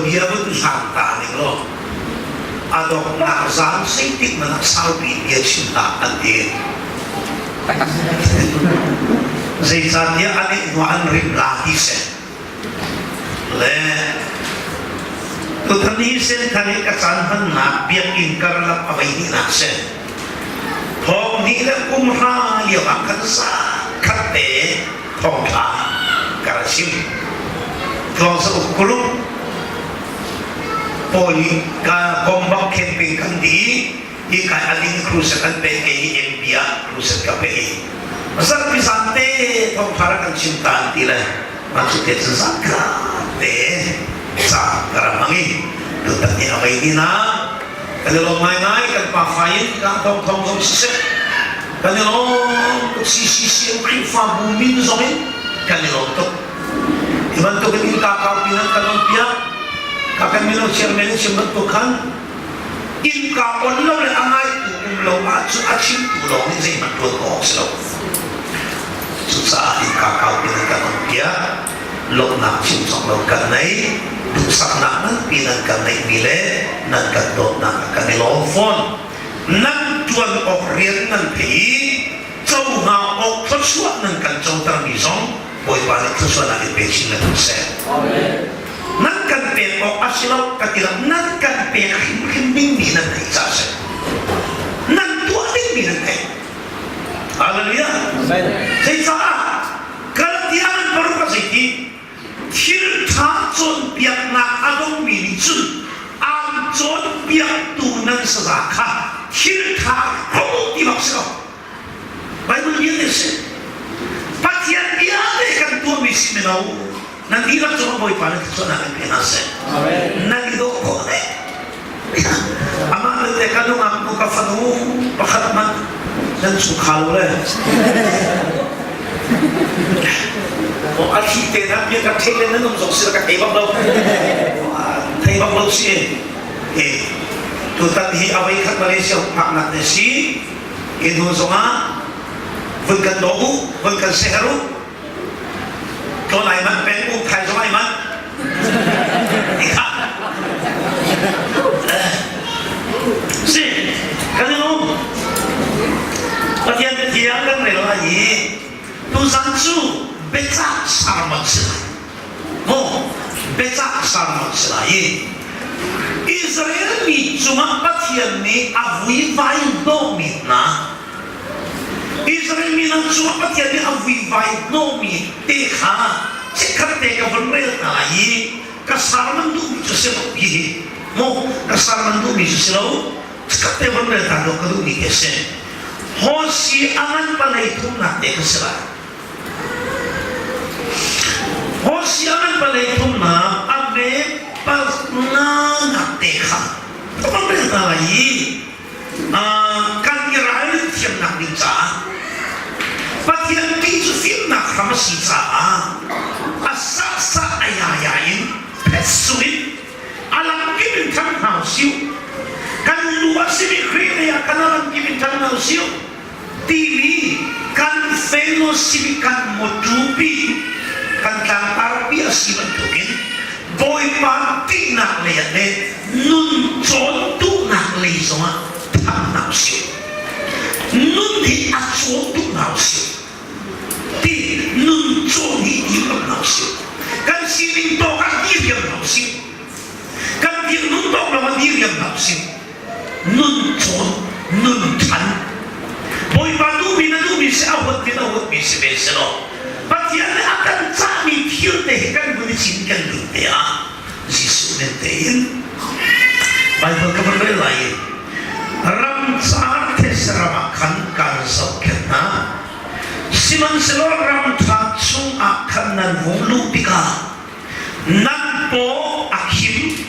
Tuanbia vun hlang ta ning law a donghnak zan zeitik hmanh ah saupi bia chim hlah an ti. Zeicahtiah a nih hnu an rim la ti si. Le tutan hi senthar hi ka caan hmannak biakinn karlak a vei dihnak si. Thawng hnih le kum hra lio ah khan za khat te thawngṭha ka ra chim. Tluangsa uk group pawl nih ka kombak campaign kan di i kai alin crusade an pe ke hi MP ah crusade ka pe i zarhpi zan te thawngṭha rak kan chim ta an ti le mah cu te cun zan khat te ca ka ra hmang i tutan hi a vei ni na kan i lawm ngaingai kan pa fai in ka thawng thawng zong siseh kan i lawm tuk CCCM Khrihfabu min zong in kan i lawm tuk hi bantuk in innka kaupi nan kan on piak ka kan mino chairman in chim bantuk khan innka on lo le a ngaitu um lo ahcun a chimtu lawng nih zeihmanh tuan awk si lo cucaah innka kaupi nan kan on piak lawmhnak chim cawk lo kan nei duhsaknak nganpi nan kan neihmi le nan kan dawtnak a kan i lawm fawn nan tuan awk rian nan thei i co hnga awk thluachuah nan kan cotermi zong Bawipa nih thluachuahnak in pe chin lengmang seh. Nan kan pek awk a si lo ka ti lo nan kan pek hrimhrim dingmi nan theih caah a si. Nan tuah dingmi nan theih. Hallelujah. Zeicah Galatian an paruk a zei ti thil ṭha cawnpiaknak a dongmi nih cun aan cawnpiaktu nan saza kha thil ṭha ko ti bak si lo. Bible bia te si. Pathian bia te kan tuahmi si mino nan dihlak cungah Bawipa nan thluachuahnak in pe hna seh. Nan i dawh khawh deh. Amah belte ka nungak nu ka fanu pakhat hmanh nan chungkhar lo le. A thi te na bia ka thei le nan um zong si ka thei bak lo. Thei bak lo si. E tutan hi a voi khat Malaysia phaknak ne si. Hi hnu zongah vun kan daw u, vun kan seher u. Tlawn ai manh peng u, thai zong ai manh. Ti kha. Si, kan i lawm. Pathian biathiang kan rel lai i tuzan cu biacah sermon si lai. Maw biacah sermon si lai i Israel mi cungah Pathian nih a vuivai hnawhmi hna Israel mi hna cungah Pathian nih a vuivai hnawhmi te kha chikkhat te ka vun rel hna lai i ka sermon duhmi cu si lo hi maw ka sermon duhmi cu si lo chikkhat te vun rel hna ka duhmi te si Hosea a ngan palei thumnak te kha si lai Hosea ngan palei thumnak a me palnanak te kha ka vun rel hna lai i kan i ralrin thiamnak ding caah Pathian ti cu fimnak hram a si caah a sahsah a yaya in phet sung in a lamkip in ṭhang hna usih kan lu a simi Khrih lei ah kan a lamkip in ṭhang hna usih timi kan fellowship kan mawṭupi kan tlangtarpi a si bantukin Bawipa tihnak lei ah le nun cawn duhnak lei zongah ṭhang hna usih. Nun hi a cawn duh hna usih. Ti nun cawn hi dirham hna usih. Kan sining tawk ah diriam hna usih. Kan dirnun tawk lawng ah diriam hna usih. Nun cawn, nun ṭhan. Bawipa duhmi na duhmi si a huat mi na huatmi si ve si law Pathian nih a kan cahmi thil te hi kan vun i cinken ding te ah Jesuh min tein Bible ka van rel lai i ramcar thetse ram ah khan kaan zohkhenh hna. Sihmanhsehlaw ram ṭha chungah khan nan vung luh tikah nan paw a khim,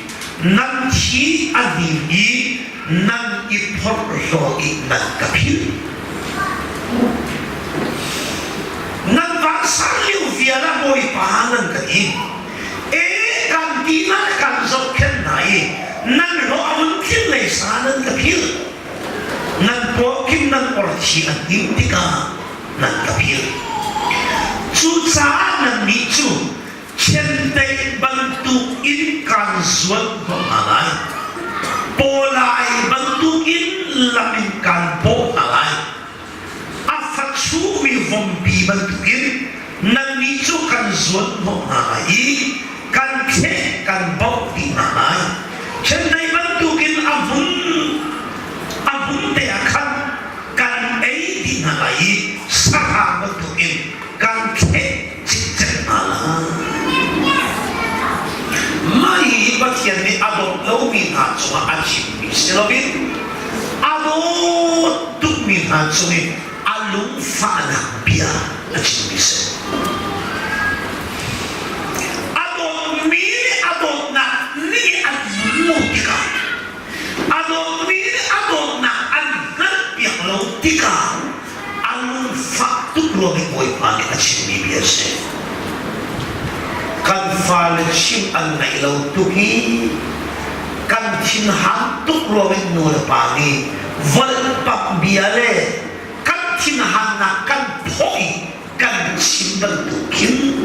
nan thi a hnim i nan i phorhlaw i nan ka philh. Nan vansan lio vial ah Bawipa nan ka ti. E kan ti na kan zohkhenh hna i nan hlawh a vun tlin lei sa nan ka philh. Nan paw kim nan orthi an hnim tikah nan ka philh. Cucaah nannih cu chiandeih bantuk. bantukin kaan zuan hnawh hna lai. Pawlai bantukin lam in kaan bawh hna lai. A fa chuhmi vompi bantukin nannih cu kan zuan hnawh hna lai i kan thleh kan bauh dih hna lai. Chiandeih bantukin a vun a vun te ah khan kan ei dih hna lai i sahrang bantukin kan thleh cikcek hna lai. Mah hi Pathian nih a dawt lomi hna cungah a chimmi si loin a dawt tukmi hna cung i a lungfahnak bia a chimmi si. A dawtmi nih a dawtnak nih an nun lo tikah a dawtmi nih a dawtnak an hngalhpiak lo tikah a lungfah tuk ruang i Bawipa nih a chimmi bia a si. Kan fale chim an ngaih lo tuk i kan thinhang tuk ruang in nu le pa nih volhpamh bia le kan thinhannak kan phawh i kan chim bantuk khin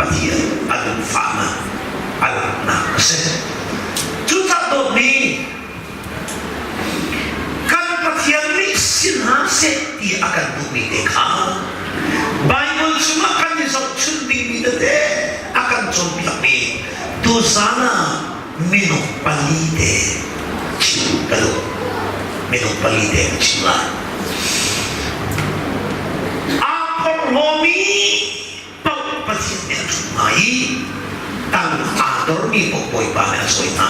Pathian a lungfahnak a langhnak a si. Cucaah dawtmi Kan Pathian nih si hna seh ti a kan duhmi te kha Baibal chungah kan i zohchunh dingmi tete a kan cawnpiakmi tuzaan ah minung pali te chim ka duh. Minung pali te ka chim lai. Aa porhlawmi paoh Pathian nih a ṭhut hna i tang aa dormi paoh Bawipa nih a cawi hna.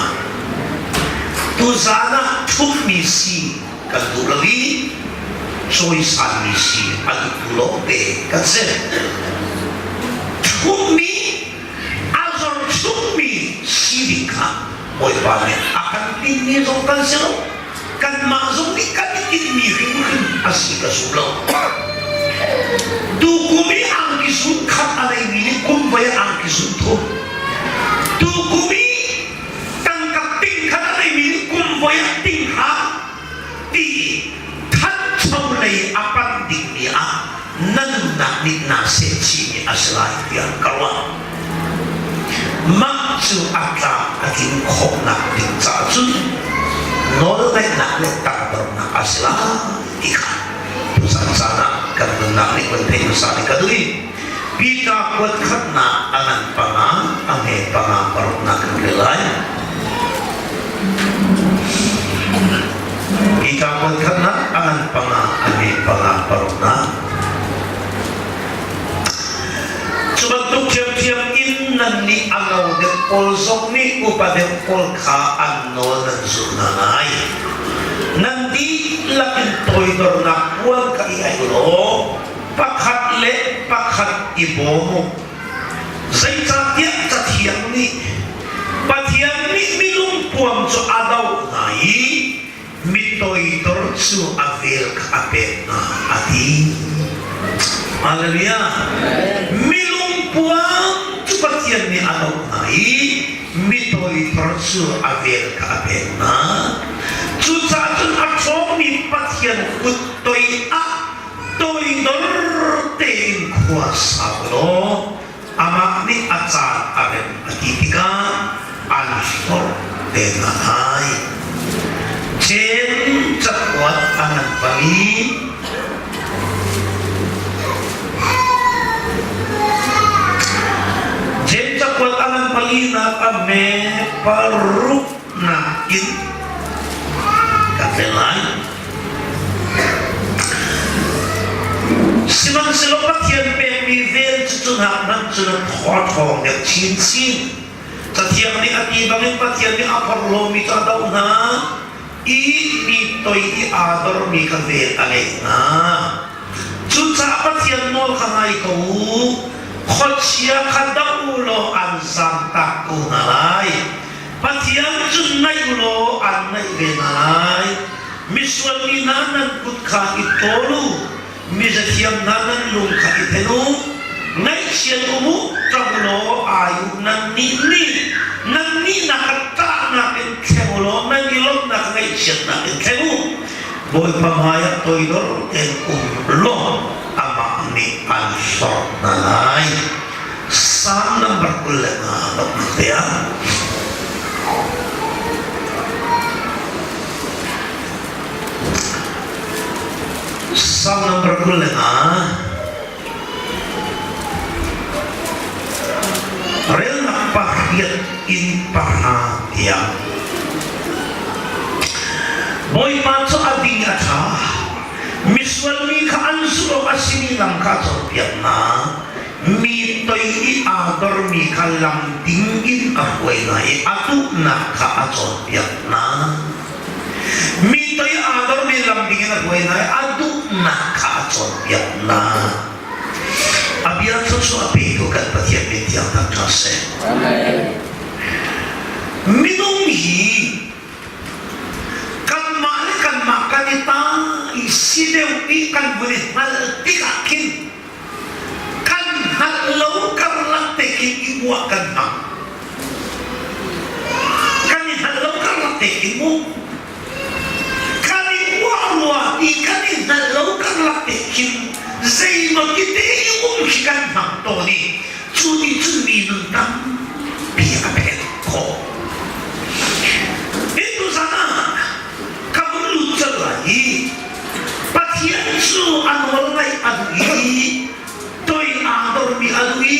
Tuzaan ah ṭhumhmi si kan duh lo i cawisanmi si a duhtu lawngte kan si. Ṭhumhmi a zorchungmi si ding kha Bawipa nih a kan tinhmi zong kan si lo. Kanmah zong nih kan i tinhmi hrimhrim a si ka zum lo. Tukum i angki zun khat a neimi nih kum voi ah angki zun thum. Tukum i tangka ting khat a neimi nih kum voi ah ting ha ti thancho lei a panh dingmi ah na nunnak nih naa sehchihmi a si lai tiah ka ruah. Mah cu a tlam a tlin khawhnak ding caah cun nawlngaihnak le tangdornak a si lai ti kha tuzan caan ah kan nunnak nih kan theih hmasa ding ka duh i Pita kuat khatnak a ngan panga a hme panga paruknak kan rel lai. Pita kuat khatnak a ngan panga a hme panga paruknak. Cu bantuk ṭhiamṭhiam in nannih a no deuh pawl zong nih upa deuh pawl kha an nawl nan zulh hna lai. Nan dihlak in toidornak puan kha i aih u law pakhat le pakhat i bawm u. Zeicahtiah Cathiang nih Pathian nih minung puam cu a doh hna i mitoidor cu a vel kha a pek hna a ti. Hallelujah. Milungpuang cu Pathian nih a doh hna i mitoidor cu a vel kha a pek hna. Cucaah cun a ṭhawngmi Pathian kut toi ah toidor tein khua sa law amah nih a caan a rem a ti tikah an hlorh te hna lai. Jeim cakuat a ngan pali Jeim cakuat a ngan palinak a me paruknak in kan rel lai. Sihmanhsehlaw Pathian pekmi vel cu cu hnak hmanh cun a thaw ṭhawng deuh chinchin. Cathiang nih a ti bangin Pathian nih a phorhlawmi cu a doh hna i mi toi i aa dormi kha vel a ngeih hna. Cucaah Pathian nawl kha ngai ko u. Khuachia kha doh u law an zamtak ko hna lai. Pathian cu naih u law aan naih ve hna lai. Misual mi hna nan kut kha i ṭawl u, mizathiam hna nan lung kha i then u. Ngaihchiat um u, ṭap u law ai u, nannih nih nannih nak a ṭahnak in thleng u law nan i lawmhnak ngaihchiatnak in thleng u. Bawipa hmaiah toidor tein um law amah nih aan hlorh hna lai. Psalm number 25 donghnak te ah Psalm number 25 relnak pariat in pahra tiang Bawipa cu a ding a ṭha misual mi kha an zulh awk a simi lam kha a cawnpiak hna mi toi i aa dormi kha lam ding in a hruai hna i a duhnak kha a cawnpiak hna mi toi aa dormi lam ding in a hruai hna i a duhnak kha a cawnpiak hna a bia thluachuah petu kan Pathian min thiang thangṭhat seh. Minung hi kanmah le kanmah kan i ta i si deuh i kan vun i hngalh tikah khin kan hngalh lo karlak te khin i uah kan hmang. Kan i hngalh lo karlak te khin mu. Kan i uah rua i kan i hngalh lo karlak te khin zeimaw ti te i um khi kan hmang tawn i cu nih cun mi nun tampi a pek khawh. Hi tuzan ah ka vun lut colh lai i Pathian cu a nawl ngaih a duh i toi aa dormi a duh i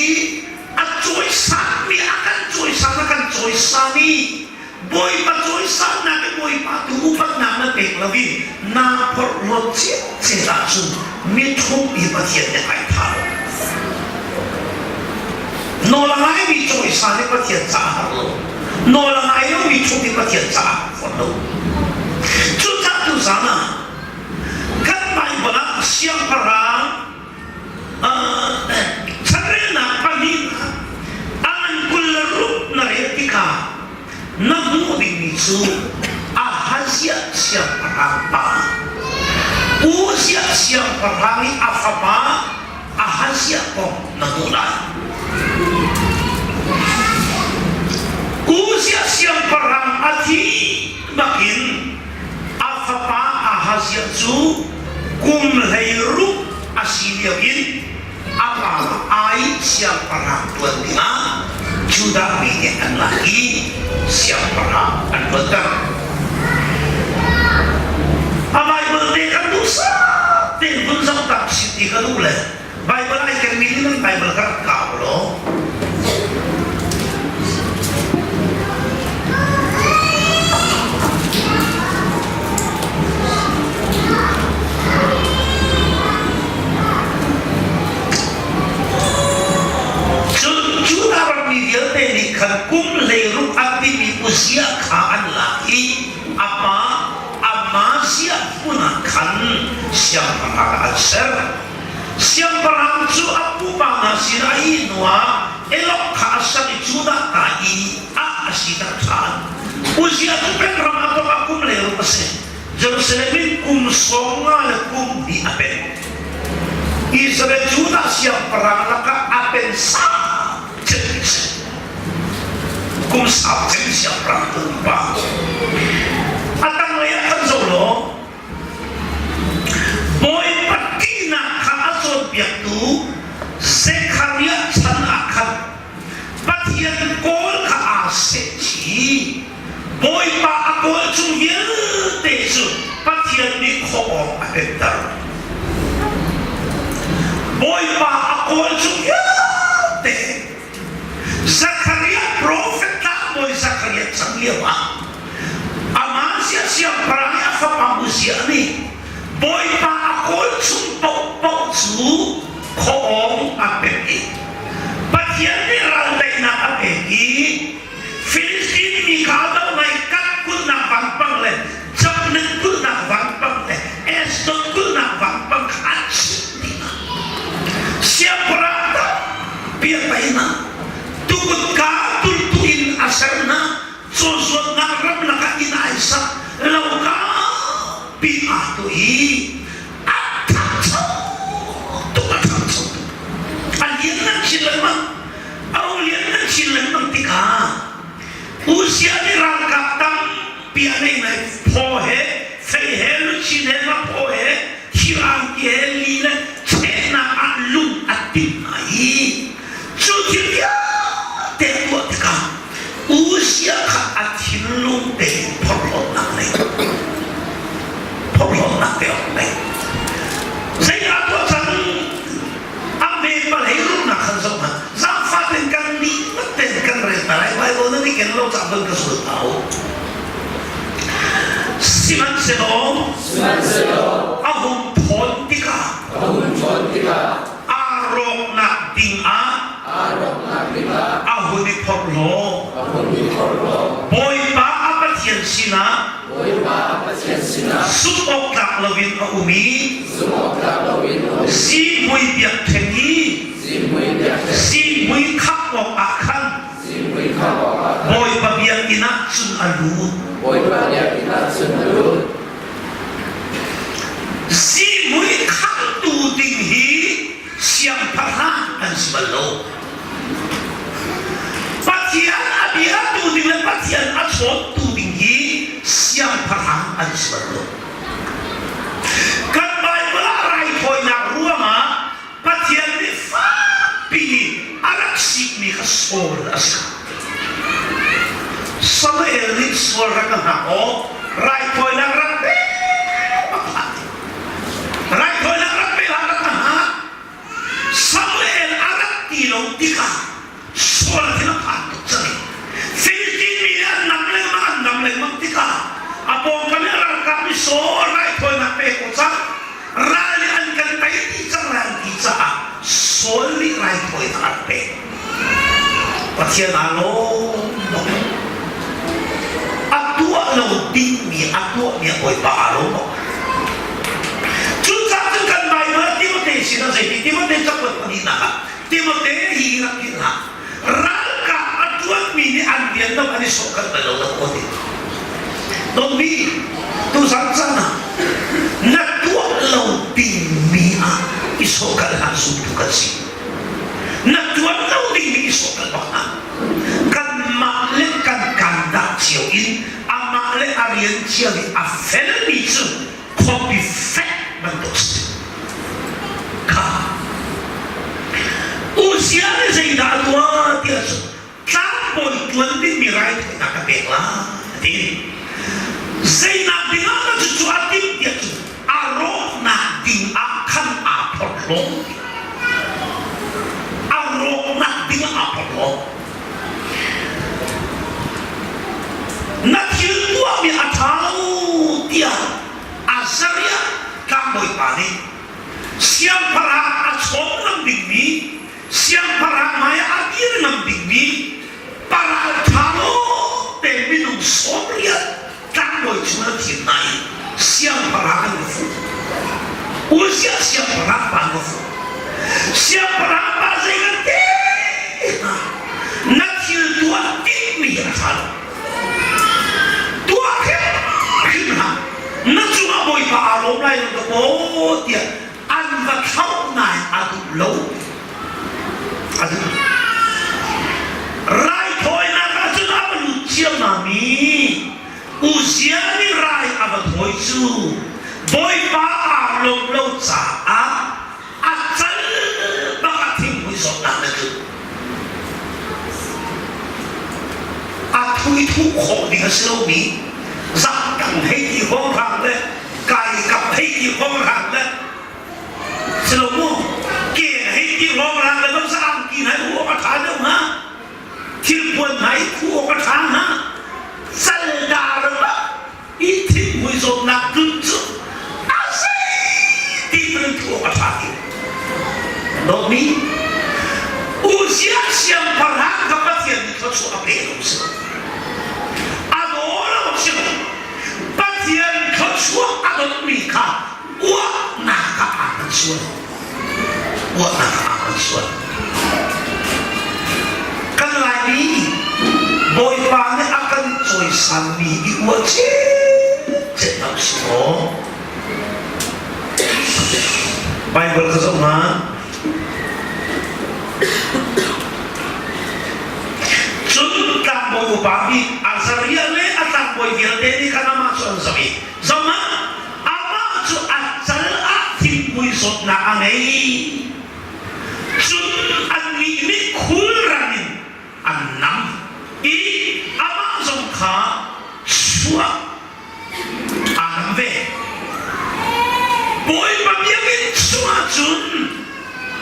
a cawisanmi a kan cawisan a kan cawisan i Bawipa cawisannak i Bawipa tu upatnak na pek lo i naa phorhlawt ciamcem ahcun mithup i Pathian nih ai tha lo. Nawl a ngaimi cawisan i Pathian caah har lo. Nawl a ngai lomi thup i Pathian caah fawn lo. Cucaah tuzaan ah kan Baibal ah siangpahrang Chanrelnak pahnihnak a ngan 26 na rel tikah na hmuh dingmi cu Ahaziah siangpahrang pa Uzziah siangpahrang i a fapa Ahaziah kong na hmuh lai. Uzziah siangpahrang a thih bakin a fapa Ahaziah cu kum 16 a si lio in a pa ai siangpahrang ṭuan dingah Judah mi nih an lak i siangpahrang an ṭuanter. A Baibal te kan duh tein vun zoh tak sin ti ka duh le Baibal ai kenmi nih nan Baibal ka rak kau law Cun Judah rammi vialte nih khan kum 16 a timi Uzziah kha an lak i a pa Amaziah hmun ah khan siangpahrang ah an ser. Siangpahrang cu a pupa hna sinah a ih hnuah Eloh kha a sak i Judah ta i ah a siter ṭhan. Uzziah cu pengram a thawk ah kum 16 a si. Jerusalem in kum 50 le kum hnih a pen. Israel Judah siangpahrang lakah a pen sau cem a si. Kum sau cem siangpahrang pumpa. A tanglei ah kan zoh law Bawipa ṭihnak kha a cawnpiaktu Zekhariah chan ah khan Pathian kawl kha aa seh chih. Bawipa a kawl chung vialte cu Pathian nih khuaawng a pekter. Bawipa a kawl chung vialte Zekhariah profet tlangbawi Zekhariah chan lio ah Amaziah siangpahrang i a fapa Uzziah nih Bawipa a kawl chung paohpaoh cu khuaawng a pek i Pathian nih raldaihnak a pek i Filistin mi kha a doh lai Kat kulhnak vampang le Jabnet kulhnak vampang le Ashdod kulhnak vampang kha an chimh dih hna. Siangpahrang tampi a tei hna. Tukutka tultu in a ser hna. Cawzuatnak ramlak ah inn ai sak lo pi aa tuah i a ṭhangcho tuk a ṭhangcho tuk a lian nan chin lengmang a hung lian nan chin lengmang tikah Uzziah nih ralkap tampi a ngei nai phaw he fei he luchin he ngaphaw he thir angki he li le chehnak ah lung a timh hna i cu thil vialte. Sak van ka zul hna u. Sihmanhsehlaw Sihmanhsehlaw a hung thawn tikah a hun ṭhawn tikah aa rawknak dingah aa rawknak dingah a hun i phorhlaw. a hun i phorhlaw. Bawipa a Pathian sinah Bawipa a Pathian sinah zumh awk tlak loin a um i zumh awk tlak loin a um. zihmui biakṭheng i Zihmui biakṭheng zihmui khangh awkah khan zihmui khangh awkah khan Bawipa biakinn ah cun a lut. Bawipa biakinn ah cun a lut. Zihmui khanghtu ding hi siangpahrang an si bal lo. Pathian a biatu ding le Pathian a chawntu ding hi siangpahrang an si bal lo. Kan Baibal ah raithawinak ruangah Pathian nih fakpi in a rak sikmi kha Saul a si. Samuel nih Saul rak a hngak aw, raithawinak rak pe bak hlah. Raithawinak rak pe hlah rak a hngak. Samuel a rak ti lo tikah Saul thin a phan tuk cang i Filistin mi nih an nam lengmang an nam lengmang tikah a pawngkam i a ralkap nih Saul raithawinak pek u cang ral nih an kan tei dih cang lai an ti caah Saul nih raithawinak a rak pek. Pathian aa lawm bak. A tuah lo dingmi a tuahmi a Bawipa aa lawm bak. Cucaah cun kan Baibal Timote sinah zeiti Timote cakuat pahnihnak ah Timote hi rak philh hlah. Ralkap a ṭuanmi nih an rian dang an i sawhkanh bal lo dah aw ti. Dawtmi, tuzan caan ah na tuah lo dingmi ah i sawhkanh hlah zumtu kan si. Na ṭuan lo dingmi i sawhkanh bak hlah. Kanmah le kan kandah cio in amah le a rian cio i a felmi cu khuapi fek bantuk si. Kha Uzziah nih zeidah a tuah ti ahcun tlangbawi ṭuan dingmi raithawinak ka pek lai a ti. Zeinak dingah dah cucu a timh ti ahcun a rawknak ding ah khan aa phorhlaw. A rawknak ding ah aa phorhlaw. Na thil tuahmi a ṭha lo tiah Azariah tlangbawipa nih siangpahrang a chawn ngam dingmi, siangpahrang hmai ah a dir ngam dingmi paralṭha lawngte minung 80 tlangbawi chung an thim hna i siangpahrang an va fuh. Uzziah siangpahrang pa an va fuh. Siangpahrang pa zei kan ti hna na thil tuah timhmi a ṭha lo. Tuah hrimhrim hlah. Na cungah Bawipa aa lawm lai lo dakaw tiah an va thlauh nain a duh lo. A duh. Raithawinak ah cun a va lut ciammam i Uzziah nih rai a va thawi cu Bawipa aa lawm lo caah a cal bak a thinghmui zawtnak na tlu. A thu i thuh khawh ding a si lomi zahtang hei ti hawnghrang le kaikap hei ti hawnghrang le si lo mu ke hei ti hawnghrang le dong sa angki hna i huh awk a ṭha deuh hnga thilpuan hna i khuh awk a ṭha hnga caldar bak i thinghmui zawtnak tlun cu a zeiti hmanh in thuh awk a ṭha ti dawtmi Uzziah siangpahrang kha Pathian nih thluachuah a pe lo si a daw lo si Pathian thluachuah a donmi kha uahnak ah aa hman sual uahnak ah aa hman sual kan Laimi Bawipa nih a kan cawisanmi i uah citcet hna usih law Bible ka zoh hna cun tlangbawi upa bik Azariah le a tlangbawi vialte nih khan amah cu an zoh i zohhmanh amah cu a cal ah thinghmui zawtnak a ngei Cun annih nih khulrang in an nam i amah zong kha chuah aa nam ve. Bawipa biakinn chungah cun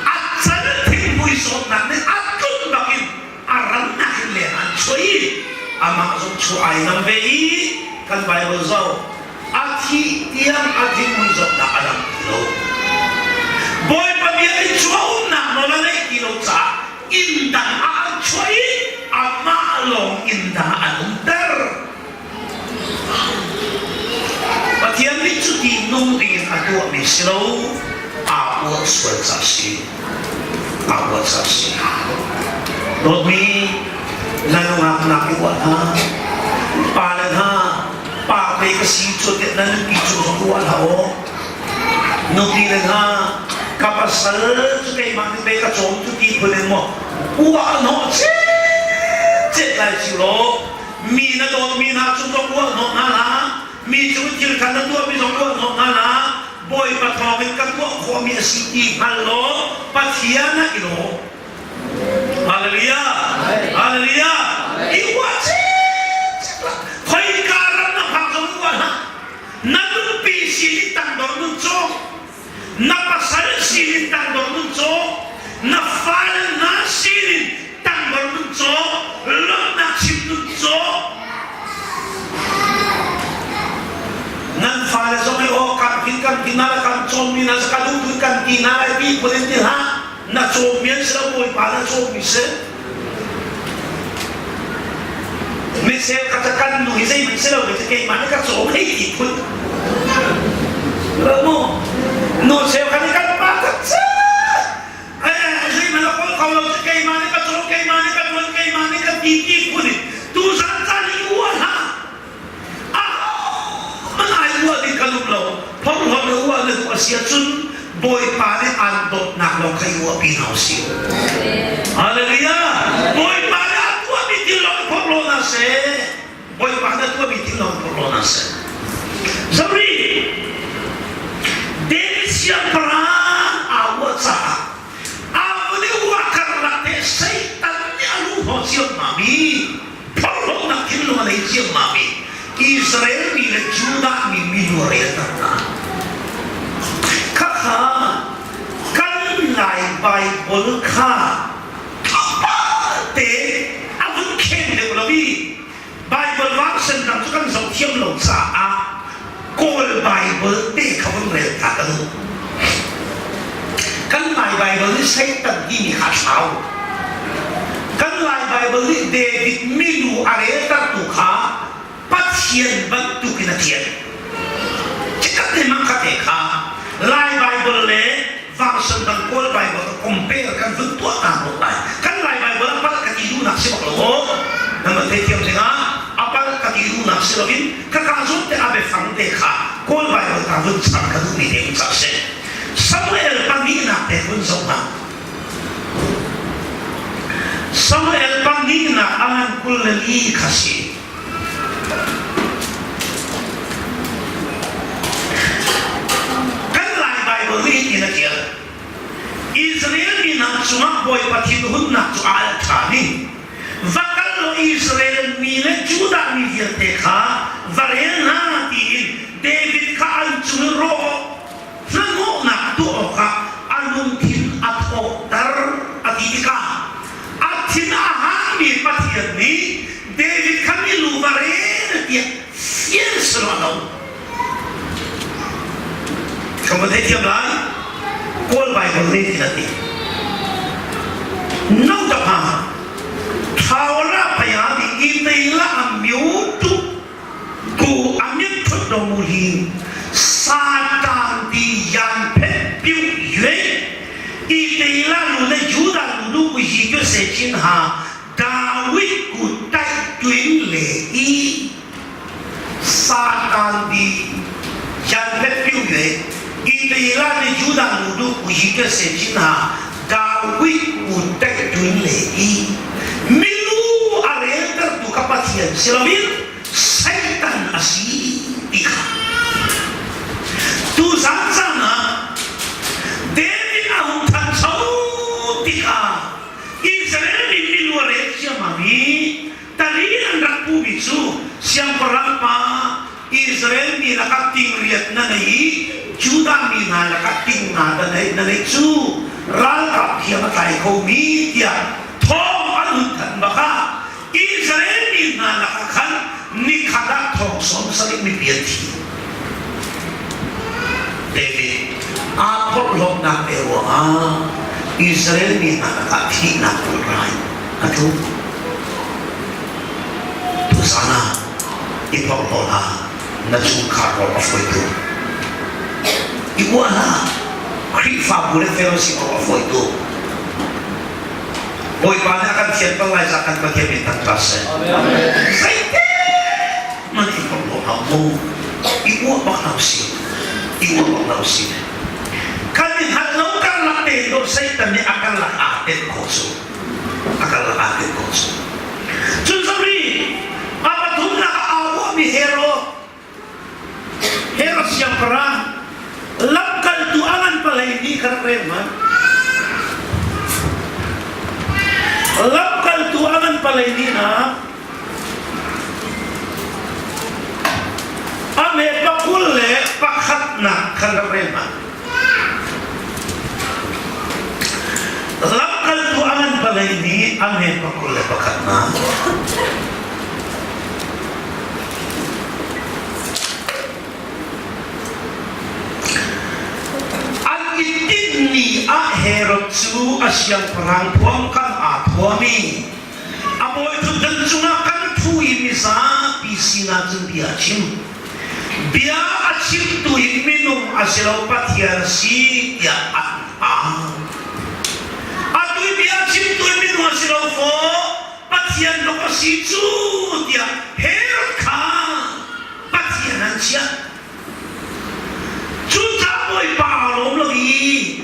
a cal thinghmui zawtnak nih a tlun bakin a rannak in leng an chuah i a. Amah zong chu ai nam ve i kan Bible zoh a thih tiang a thinhun zawtnak a dam ti lo. Bawipa bia in cu a umnak nawl a neih ti lo caah inn dang ah an chuah i amah lawng inn dang ah an umter. Pathian nih cuti nung dingin a tuahmi si lo, aa uah sual ca si. Aa uah ca si. Dawtmi, na nungak nak i uah hna. Pa le hna, pa pe ka si cu tiah na nupi cu zong uah hlah aw. Nupi le hna, ka pasal cu keimah nih pei ka cawm cu ti phun in maw uah hnawh chet lai si law mi na dawtmi hna cu zong uah hnawh hna hlah mi cu thil kha na tuahmi zong uah hnawh hna hlah Bawipa thawngin ka tuah khawhmi a si ti hngal law Pathian ah i lawm. Hallelujah! Hallelujah! I uah cik Khoika ram na phak zong i uah hlah. Na nupi sin in tangdor nun cawk. Na pasal sin in tangdor nun cawk. Na fale hna sin in tangdor nun cawk. Lawmhnak chim nun cawk. Nan fale zong i aw kan hin kan ti na kan cawmmi na ka duh kan ti na lai ti phun in ti hlah. Na cawmmi an si lo Bawipa na cawmmi si. Misel ka ca kan nu hi zeihmanh si lo mi cu keimah nih ka cawm hei ti phun. Lo mu nu cheu kan i kan pa ka ca zeihmanh a kawl kho lo cu keimah nih ka cawm keimah nih ka tuan keimah nih ka ti ti phun in tuzan caan i uah hlah. Ahohmanh ai uah ding kan um lo. Phorhlawt le uah na duh a si ahcun Bawipa nih aan dawtnak lawng kha i uahpi hna usih. Hallelujah! Bawipa nih a tuahmi thil lawng i phorhlaw hna seh. Bawipa nih a tuahmi thil lawng i phorhlaw hna seh. Zabri David siangpahrang aa uah caah aa vun i uah karlak te Satan nih a lu hnawh ciammam i phorhlawtnak thinlung a nei ciammam i Israel mi le Judah mi milu a relter hna. Khakha kan Lai Baibal kha te a vun khen deuh lo i Baibal version dang cu kan zoh thiam lo caah Kawl Baibal te kha vun rel ta ka duh. Kan Lai Baibal nih Satan timi kha a thlau. Kan Lai Baibal nih David milu a reltertu kha Pathian bantukin a thian. Chikkhat te mah kha te kha Lai Baibal le version dang Kawl Baibal compare kan vun tuah ta ko lai. Kan Lai Baibal a palh ka ti duhnak si bak lo maw? Nan van theithiam zingah a palh ka ti duhnak si loin ka ka zumh te a biafang te kha Kawl Baibal ta vun char ka duhmi te um cah si. Samuel pahnihnak te vun zoh hna. Samuel pahnihnak a ngan 24 kha si. Kan Lai Baibal nih hitin a ṭial. Israel mi hna cungah Bawipa thinhunnak cu a alh ṭhan i va kal law Israel mi le Judah mi vialte kha va rel hna tiin David kha an cung i rawh hnahnawhnak tuah awkah a lungthin a thawhter a ti tikah a thin a hangmi Pathian nih David kha milu va rel tiah fian selaw a lo. Kan van theithiam lai. Kawl Bible nih tin a ti. No ta pha thawra paya di i teila a miu tu ku a mit thut do mu hi Satan di yan phet piu yue i teila lu le Judah lu lu ku yi tu se chin ha Dawid ku taih tuin le i Satan di yan phet piu yue i teila le Judah lu lu ku yi tu se chin ha Dawid ku taih tuin le i milu a reltertu ka Pathian si loin Satan a si ti kha tuzan caan ah David a hung ṭhancho tikah Israel mi milu a rel ciammam i tari an rak pumi cu siangpahrang pa Israel mi lakah ting riat na nei i Judah mi hna lakah ting nga na nei na neih cu ralkap thiam a tlai khomi tiah thawng an hun thanh bak ah Israel mi. mi hna lakah khan nikhat ah thong 70 mipi an thi. David aa phorhlawtnak te ruangah Israel mi hna lakah thihnak pulrai a tlung. Tuzan ah i phorhlaw hlah, na chungkhar rawk a fawi tuk. I uah hlah, Khrihfabu le fellowship rawk a fawi tuk. Bawipa nih a kan thian ko lai za kan Pathian min thangṭhat seh. Zeite man i phorhlaw hlah mu. I uah bak hlah usih. I uah bak hlah usih. Kan i hngalh lo karlak te in Satan nih a karlak aa tenh khawh cu. A karlak aa tenh khawh cu. Cun sorry, a pathumnak ah aa uahmi Herod Herod siangpahrang lamkaltu a ngan palei nih ka rak rel hmanh. Lamkaltu a ngan palei nih na a me pakul le pakhatnak khan rak rel hmanh. Lamkaltu a ngan palei nih a me pakul le pakhatnak. An i tinhmi ah Herod cu a siangpahrang thuam kan aa thuam i a bawi ṭhutdan cungah kan ṭhu i mizapi sinah cun bia a chim. Bia a chimtu hi minung a si lo Pathian a si tiah an au. Atu i bia a chimtu hi minung a si lo faw Pathian lawng a si cu tiah Herod kha Pathian an chiah. Cucaah Bawipa aa lawm lo i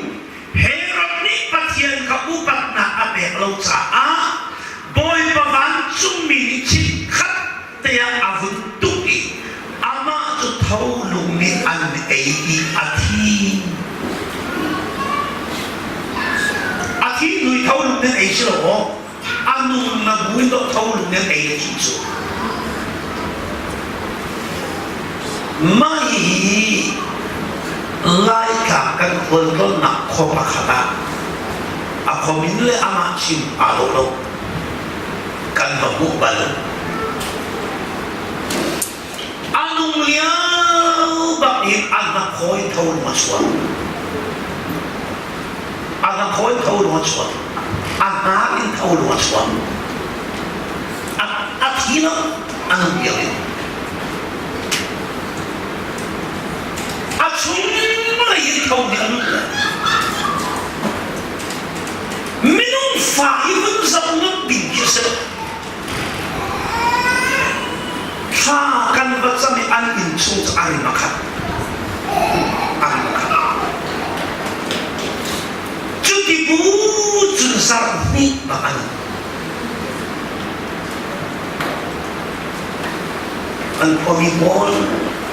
Herod nih Pathian kha upatnak a pek lo caah Bawipa vancungmi nih chikkhat te ah a vun tuk i amah cu tholung nih an ei i a thi. A thi hnu i tholung nih an ei si lo maw? A nung na bu in dawh tho lung nan ei le thih cu. Mah hihi Laitlang kan khualtlawnnak khua pakhat ah a khuamin le amah chim aa dawh lo. Kan va hmuh bal. A nung lio bak in a hnakhaw in tho lung a chuak. A hnakhaw in tho lung a chuak. A hnar in tho lung a chuak. A, a thi lo, a nung lio in. A chung lei in tho nih a lut le. Minung fa hi vun zoh ngam ding khi a si lo. Thla kan va cam i an inn chung cu a rim a khat. A rim a khat. Cuti bu cun zarh hnih bak an an khuami pawl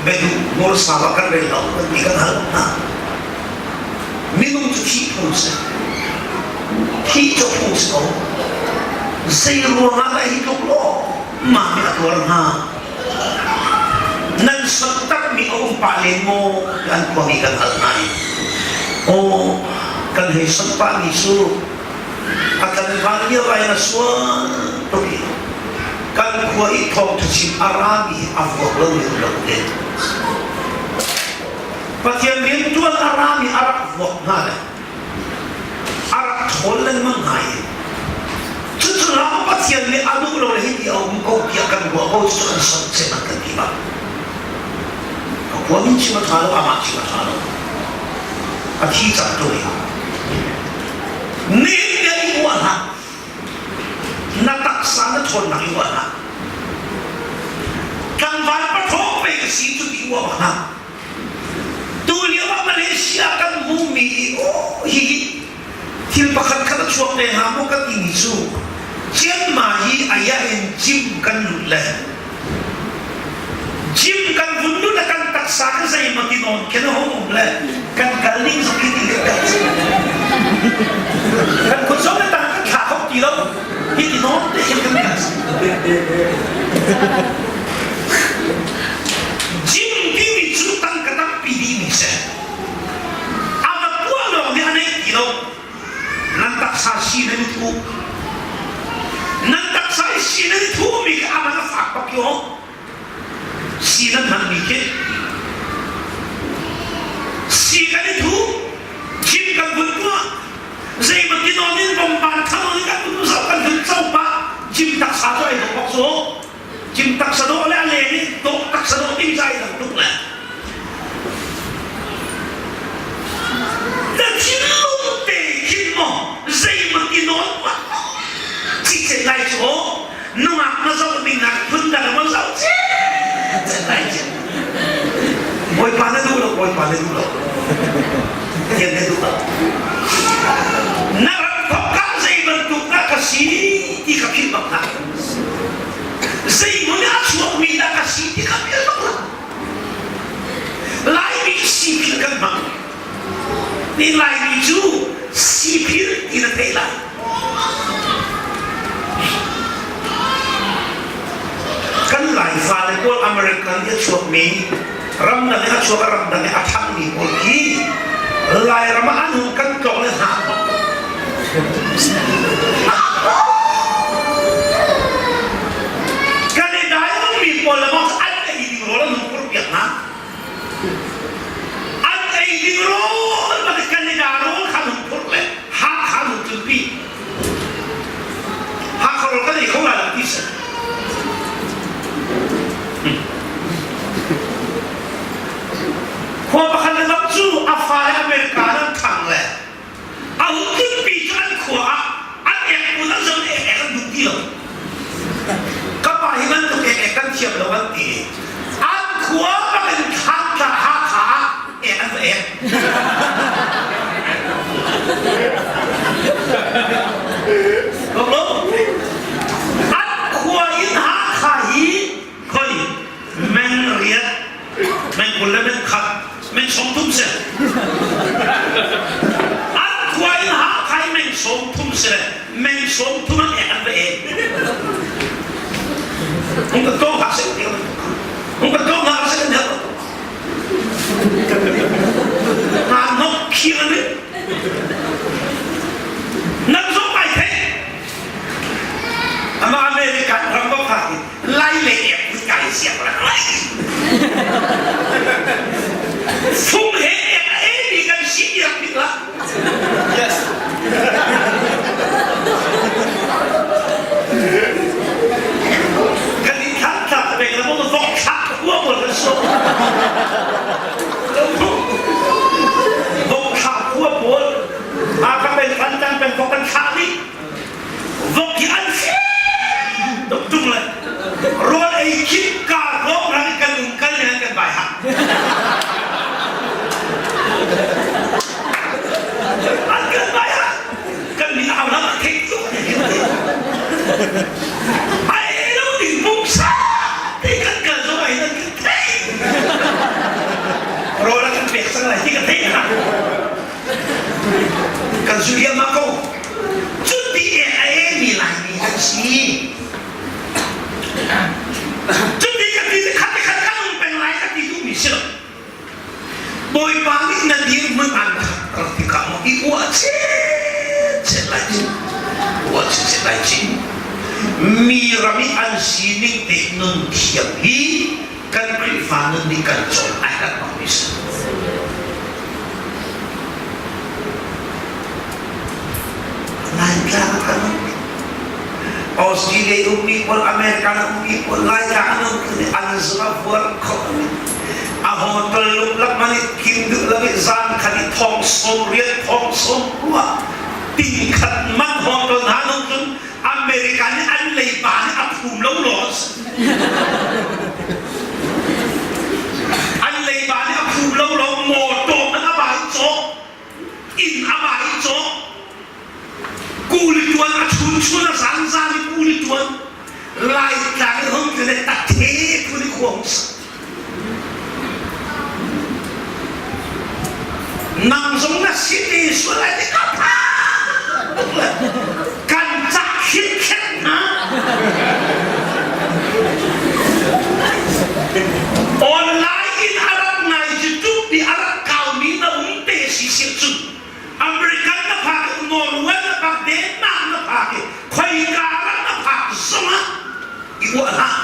beduh hmursa bak kan rel lo kan ti kan hal hna. Minung cu thih phung si. Thih cu phung si ko. Zei ruangah dah hi tluk law mah nih a tuar hnga? Nan sot takmi a um pah len maw? An khuami kan hal hna i. Aw, kan hei sot pahmi cu a tlangval lio ai na sual tuk i kan khua i thawngṭha chim a rami a vuak lo mi um lo te. Pathian rianṭuan a rami a rak vuak hna le a rak ṭhawl lengmang hna i cucu ram Pathian nih a duh lo le hiti a um ko tiah kan ruah ko cucu kan son cem an kan ti bak. Ka khua min chim a ṭha lo, amah chim a ṭha lo. A thi cang tu nih. Nihin bia i uah hlah. Na taksa na ṭhawnnak i uah hlah. Tlangval paṭhawng pei ka si cu ti uah bak hlah. Tulio ah Malaysia kan hmuhmi i aw hihi thil pakhat khat a chuak te hnga maw ka timi cu Chiang Mai hi ayah in gym kan lut le gym kan vun lut le kan taksa kan zeimaw ti nawn khin a hung um le kan kal ning zong khi ti kan kal kan khut zong le tang kan thla kho ti lo hi ti nawn te khin kan kal. Gym timi cu tangka tampi dihmi si. A va tuah lawng nih a nei ti lo. Nan taksa si nan i thuh. Nan taksa i si nan i thuhmi kha a man. Si nan hmanmi khi si kan i thu thim kan vun tuah zeimaw ti nawn in bomban thalo in kan vun zoh kan vun co pah cim taksa cu ai dawh bak cu cim taksa dawh le a len i dawh taksa dawh ti zai dang tuk le na thinlung te khin maw zeimaw ti nawn cicet lai cu nungak na zoh ding ah phun dang ma zoh cecet lai cu Bawipa na duh lo Bawipa na duh lo Pathian na duh lo na ram thok ka zei bantuk dah ka si ti ka philh bak hna zei hmun ah a chuakmi dah ka si ti ka philh bak lo Laimi sipil kan hmang. Ni Laimi cu sipil ti na theih lai. Kan Lai fale pawl American i a chuakmi ramdang i a chuak a ramdang i a ṭhangmi pawl khi Lairam ah an hung kan tlawng le hna. Kan i dai mi pawl le maw an ei ding rawl an hung purpiak hna. An ei ding rawl bak Canada rawl kha an hung phurh le Hakha an hung tlunpi. Hakha rawl kan ei kho lai lo ti si. Khua pakhat le bak cu a fale America an ṭhang le a hung tlunpi cu an khua ah an ek mun an zon ek ek an duh ti lo. Ka pa hi bantuk ek ek kan thiam lo an ti. An khua bak in Thantlang Hakha ah ek an va ek. An khua in Hakha hi khoi meng riat meng 20 le meng khat meng 30 si an khua in Hakha hi meng 30 si le meng 30 an ek an va ek hung ka to hak se hung ka to hak se kan help nga nok khir ni nan zong ai thei ama American ram ko kha lai le ek put kai siak la lai fung he ek e mi kan si tiak bik la Yes. Kan in thak thak ve la mo vok thak hua mo kan so vok thak hua pawl a ka pen kan tan pen vok kan thak ni vok hi an tuk tuk le rawl ei khit ka rom rang kan um kal ne kan bai ha an kan bai ha kan min au lam thei tuk ai lo ding pumsa te kan kal zo ai nan kan thei rawl a kan pek cang lai ti ka thei ha kan zu hiam ma ko cuti e a e mi laimi kan si cuti ka ti khat khat kan um peng lai ka ti duh mi si lo Bawipa nih na dirhmun an rak tikah maw i uah chet lai ci uah chet lai ci mi ram i an sining te nun thiam hi kan Khrihfa nun nih kan cawn ai herh bak mi si. Laitlang ah kan um. Australia ummi pawl, American ummi pawl, Laitlang an um an zung a vuar kho mi. A hotel luklak man i kim duh lo i zan khat i thong 80 thong 60 ting khat man hotel hna nung cun America nih an leiba nih a phum lo law an leiba nih a phum lo law mawtaw man a bai cawh inn a bai cawh kuli tuan a chun chun a zan zan i kuli tuan Laitlang i hung le tathe phun i khua hung sak nang zong na si te sual ai ka pha kan cak hin khet hna online in a rak ngai YouTube nih a rak kaumi na um te si si cun American na phak i Norway na phak Denmark na phak i khoika ram na phak zongah i uah hlah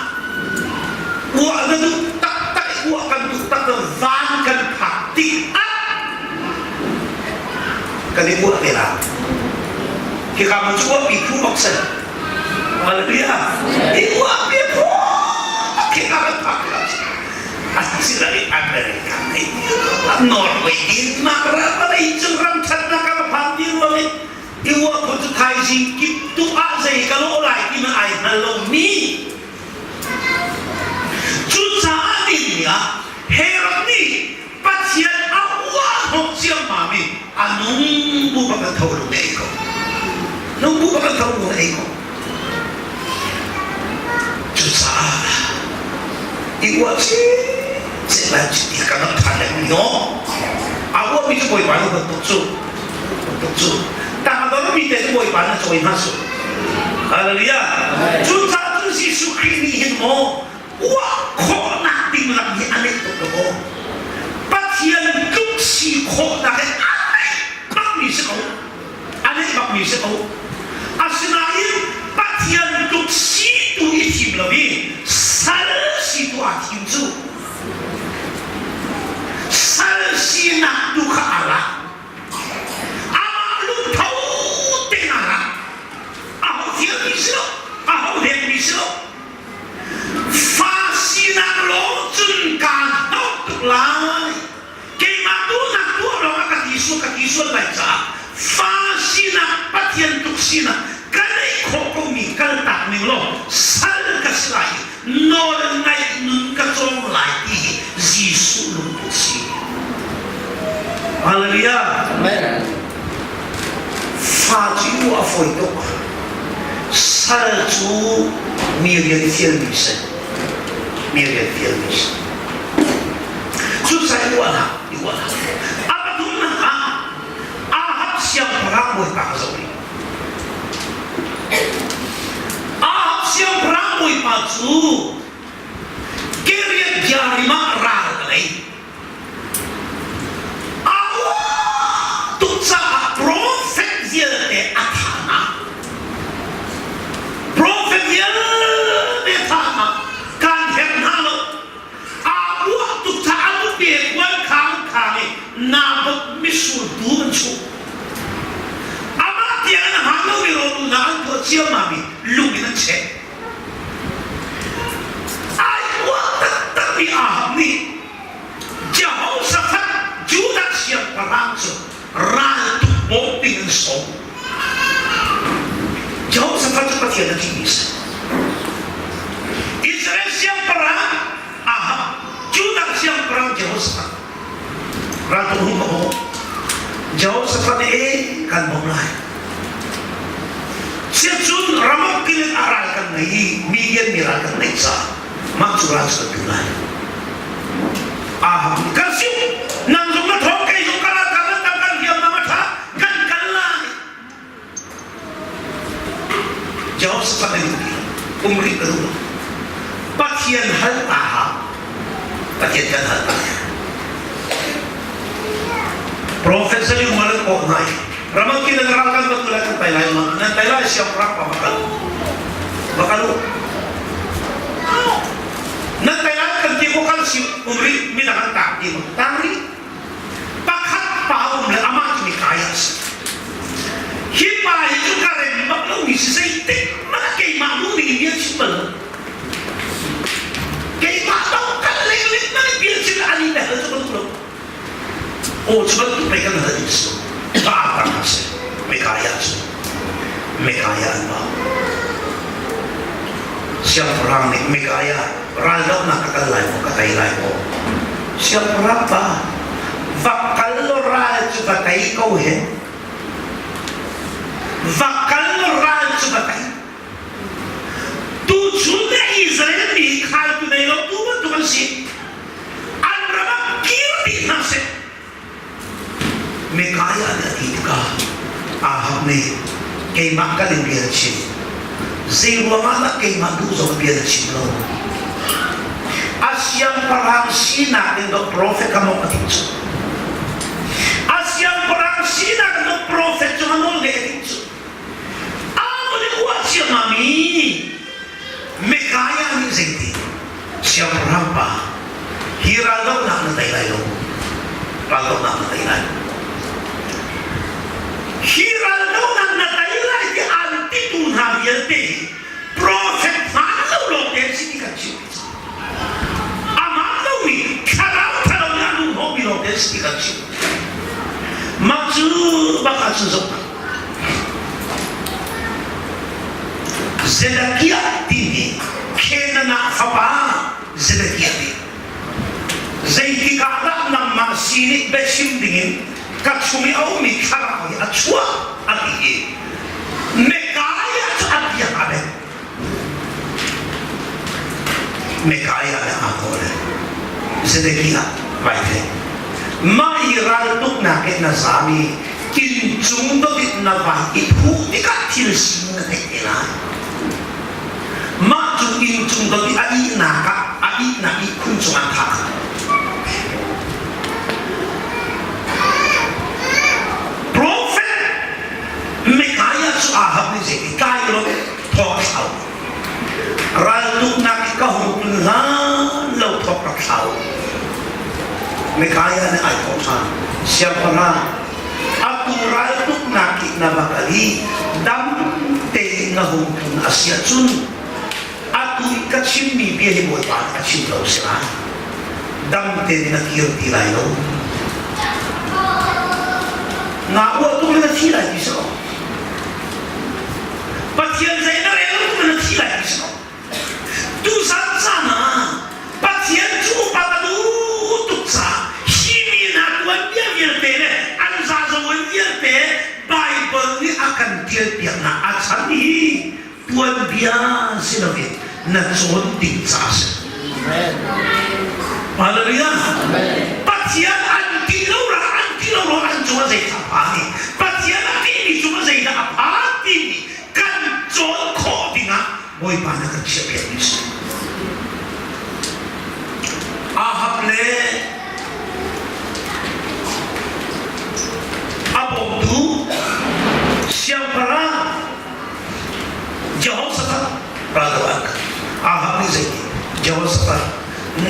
uah na duh tak. uah kan duh tak lo van kan phak tik ah kan i uah te la. Hika mun cu uahpi phu bak si. Hallelujah. I uahpi phu hika kan phak tik ah Asinain America nih Norway Denmark ram vawlei cung ram ṭhatnak a phan ti ruang i i uah phun cu thaizing kip tu ah zei ka lawh lai ti man ai hngal lomi. Cucaah ni ah Herod nih Pathian a uah hnawh ciammam i a nung bu bak an tho lung ei ko. Nung bu bak an tho lung ei ko. Cucaah i uah cik lai ti kan rak phan lengmang no. A uahmi cu Bawipa nu bantuk cu bantuk cu tangdormi te cu Bawipa na cawi hna su. Hallelujah. Cucaah cun Jesuh Khrih nih hin maw uah khawhnak ding lam hi a neih tuk lo maw? Pathian tluk si khawhnak hi a neih bakmi si ko. A neih bakmi si ko. Asinain Pathian tluk si tu i thim lo i sal si tu aa thim cu sal sinak tu kha a lak. Amah lungtho tein a lak. Aho fialmi si lo, aho hlengmi si lo. Fa sinak lawng cun kaa hnawh tuk lai. Keimah duhnak tuah lawngah ka ti sual ka ti sual lai caah fa sinak Pathian tuk sinak ka neih khawh komi kaltak ning law sal ka si lai i nawl ngaih nun ka cawng lai ti hi Jesuh lungput si. Hallelujah. Amen. Fa cu a fawi tuk. Sal cu mi rian fialmi si. Mi rian fialmi si. Cucaah i uahnak, i uahnak. A pathumnak ah Ahab siangpahrang bawipa ka zoh rih. Ahab siangpahrang bawipa cu Kiriath Jearim ah ral a ngei. Aa tuk caah profet vialte a thah hna. Profet vialte thah hna. Kan herh hna lo. Aa uah tuk caah an pe kuan khang khang i Naboth mitsur dum an chuh. Amah tiang in a hmaan lomi rawl hna an tuah ciammam i lung in an cheh. Ai uah taktakmi Ahab nih Jehoshaphat Judah siangpahrang cu raltuk bawm ding in sawm. Jehoshaphat cu Pathian a ṭihmi a si. Israel siangpahrang Ahab, Judah siangpahrang Jehoshaphat raltuk hung ka bawm. Jehoshaphat nih ee kan bawm lai. Siacun Ramoth Gilead ah ral kan ngei i Midian mi ral kan ngeih caah mah cu ral cu kan tu lai. Ahab nih kan siu nang zong na thawng kei zong ka ralkap nan tam kan hriamnam a ṭha kan kal lai. Jehoshaphat nih um rih ka duh lo. Pathian hal ta hau. Pathian kan hal ta. Profet Zali umal an kawh hna i Ramang ki nan ral kan batu lai kan tai lai ma nan tai lai siang rak pa makal makal u nan tai lai kan ti ko kal si um ri midang an tang ti ma tang ri pakhat pa um le amah cu mi kai a si hi pa hi cu ka rem bak lo mi si zeitik hmanh ah keimah duh ning in bia chim bal lo keimah tong kal lengling hmanh in bia chim ani le hal cu ka duh lo aw cu bantuk pei kan hal si pa tang a si Micaiah cu Micaiah an pa Siangpahrang nih Micaiah raldohnak ka kal lai maw ka tei lai maw Siangpahrang pa va kal law ral cu va tei ko he va kal law ral cu va tei tuchun le Israel mi khaltu nei lo tu bantuk an si an ram ah kir dih hna seh Micaiah nih a ti tikah Ahab nih keimah kal in bia na chim. Zei ruangah dah keimah duh zong bia na chim lo? A siangpahrang sinak in dawh profet kha maw a ti cu. A siangpahrang sinak in dawh profet cu a nawl ngeih a ti cu. Ahab nih uah ciammam i Micaiah nih zeiti siangpahrang pa. Hi raldohnak na tei lai lo. Raldohnak na tei lai. Hi raldohnak na tei lai ti an titu hna vialte hi prophet hmaan lo lawng te an si ti kan chim. Amah lomi thlarau thalo nih a luhhnawhmi lawng te an si ti kan chim. Mah cu bak ahcun zoh hna. Zedekiah timi Khenanah fapa Zedekiah nih zeitik ah dah nangmah sin i biachim dingin ka chung i a ummi thlarau hi a chuah a ti i Mekaiah cu a biak a bek. Mekaiah le aa kawl. Zedekiah vai thei. Mah i raltuknak in na zaam i inncung dot in na vai i phuh tikah thil sining na theih te lai. Mah cu inncung dot i a ihnak ah a ihnak ihkhun cung an thah. Prophet Micaiah cu Ahab nih zei ti tlai lo thawk a thlau. Raltuknak i ka hung tlun hlan lo thawk rak thlau. Micaiah nih ai thawh ṭhan. Siangpahrang, atu raltuknak i na va kal i dam tein na hung tlun a si ahcun atu i ka chimmi bia hi Bawipa nih a chim lo si lai. Dam tein na kir ti lai lo. Naa uah tuk le na thi lai ti si lo. Pathian zei na rel lo tuk na thi lai ti si lo. Tuzan caan ah Pathian cu upat a duh tuk caah hi mi hna tuanbia vialte le an zazawn vialte Baibal nih a kan ṭialpiaknak a chan hi tuanbia si loin na cawn ding ca a si. Hallelujah. Pathian an ti lo ra an ti lo ro an cung ah zeidah a phan i Pathian a timi cung ah zeidah a phan timi kan cawn khawh dingah Bawipa na kan chiahpiakmi si. Ahab le a bawmtu siangpahrang Jehoshaphat raldo an kal. Ahab nih zeiti Jehoshaphat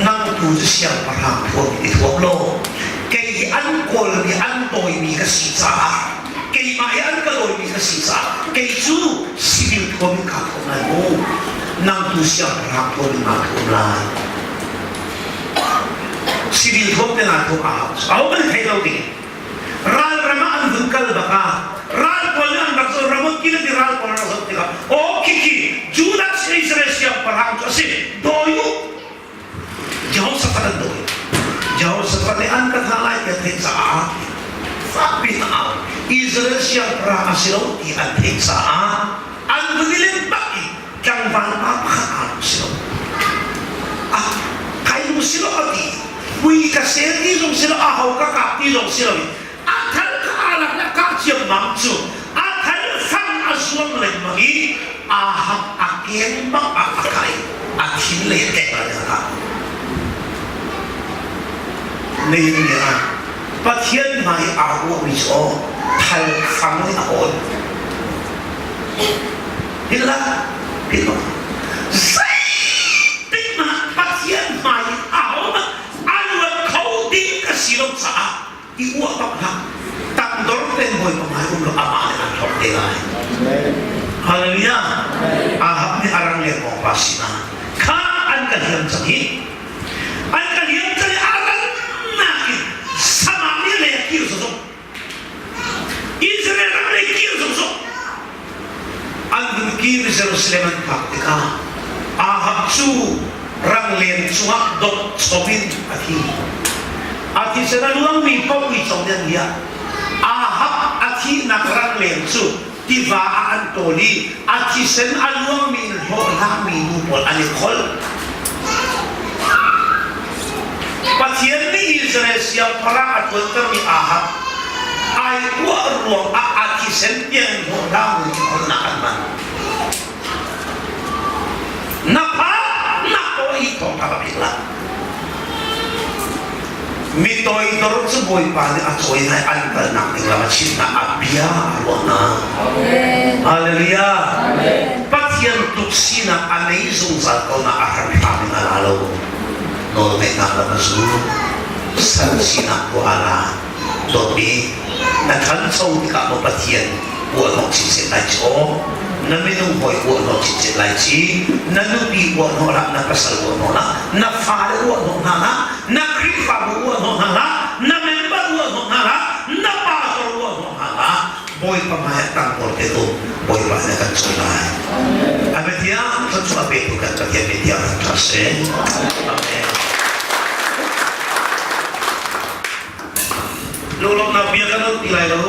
nang tu cu siangpahrang thuam i thuam law kei hi an kawlmi an tawimi ka si caah keimah hi an ka dawimi ka si caah kei cu civil thuam in kaa thuam lai mu nang tu siangpahrang thuam in naa thuam lai civil thuam te naa thuam ahau aho kan thei lo ding Ralram ah an vun kal bak ah ral pawl nih an rak zoh Ramot Gilead i ral pawl an rak zoh tikah aw khikhi Judas Israel siangpahrang cu a si dawi u Jehoshaphat an dawi Jehoshaphat nih an ka thah lai ti an theih caah fakpi in a au Israel siangpahrang a si lo ti an theih caah an vun i lem bak i tlangval pa pakhat aa lung si lo ah kai lung si lo a ti pui ka sel ti zong si lo a ho ka kap ti zong si lo a thal kha aa lak le kah ciammam cu a thal fang a zuang lengmang i aa hak a keng bak ah a kai a thin lei a kek lai a nihin ni ah Pathian hmai aa ruahmi cu aw thal fang in a awn Hila hila zeitik hmanh Pathian hmai in ahohmanh a luat kho ding ka si lo caah i uah bak hlah. Tangdor tein Bawipa hmai um law amah nih an hlorh te lai. Hallelujah. Ahab nih a rang lengmang pa sinah kha an ka hliam cang hi an ka hliam cang i a rannak in Samaria lei ah kir zong Israel ram lei kir zungzung an vun kir Jerusalem an phak tikah Ahab cu rangleng cungah dot chom in a thi. A thisen a luangmi paoh uico nih an liah. Ahab a thihnak rangleng cu tiva ah an tawl i a thisen a luangmi in hlawhhlangmi nu pawl an i kholh. Pathian nih Israel siangpahrang a ṭuantermi Ahab ai uah ruangah a thisen tiang hlawhhlangnu i kholhnak an hman. Na pha na ko hi thawngṭha ka pek lai. Mi toidor cu Bawipa nih a cawi hna i an kalnak ding lam a chimh hna, a bia a ruah hna. Hallelujah. Pathian tluk sinak a nei zungzal ko na a hramhram in a la lo. Nawlngeihnak lam a zul. Sal sinak tu a ra. Dawtmi, na ṭhancho tikah maw Pathian uahhnawh chinchin lai ci aw? Na minung hawi uahhnawh chinchin lai ci? Na nupi uahhnawh hlah, na pasal uahhnawh hlah, na fale uahhnawh hna hlah, na Khrihfabu uahhnawh hna hlah, na member uahhnawh hna hlah, na pastor uahhnawh hna hlah. Bawipa hmaiah tangkor te tu Bawipa nih a kan cawi lai. Amen tiang thluachuah petu kan Pathian min tiang rak ṭha seh. Amen. Lunglawmhnak bia kan ti lai lo.